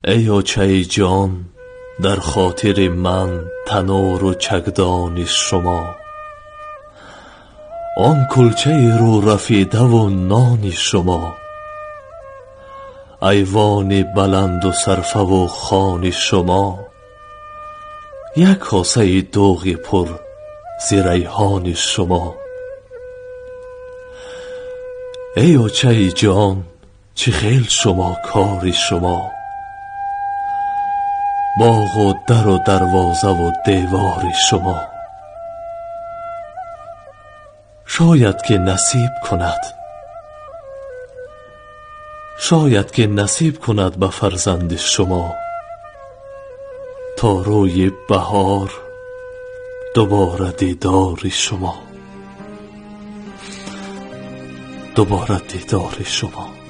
Эй очаи ҷон, дар хотири ман тануру чакдони шумо, он кулчаи рӯрафидаву нони шумо, айвони баланду сарфаву хони шумо, як косаи доғи пур зи райҳони шумо. Эй очаи ҷон, чӣ хел шумо кори шумо, боғу дару дарвозаву девори шумо. Шояд ки насиб кунад, шояд ки насиб кунад ба фарзанди шумо, то рӯи баҳор дубора дидори шумо, дубора дидори шумо.